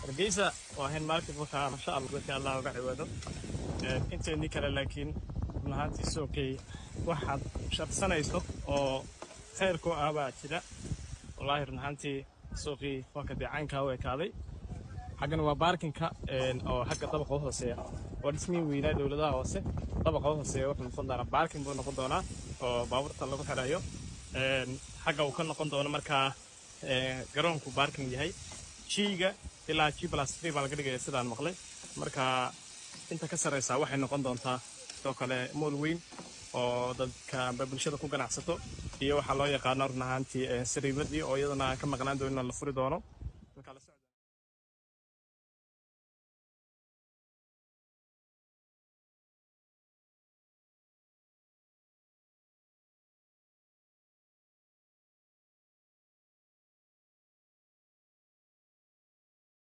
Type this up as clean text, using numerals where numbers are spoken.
Hargeysa waa hen market. Markaa masha Allah, dadka Allah uga ciwaado inteennii kale. Laakiin run ahaantii suuqii waxaad sharsanayso oo khayr ku ah baa jira. Wallaahi, run ahaantii suuqii waa ka deecaankaa u ekaaday. Xaggana waa parking-ka oo xagga dabaqa u hooseeya, waa dhismihii weynaa dowladaha hoose. Dabaqa u hooseeya wuxuu noqon doonaa parking buu noqon doonaa oo baabuurta lagu xirayo. Xagga uu ka noqon doono markaa garoonku parking yahay. G-ga ilaa G+3 baa laga dhigaya sidaan maqlay. Marka inta ka sarreysa waxay noqon doontaa sidoo kale mall weyn oo dadka amba bulshada ku ganacsato, iyo waxaa loo yaqaano run ahaantii sariibadii oo iyadana aan ka maqnaan doonin oo la furi doono.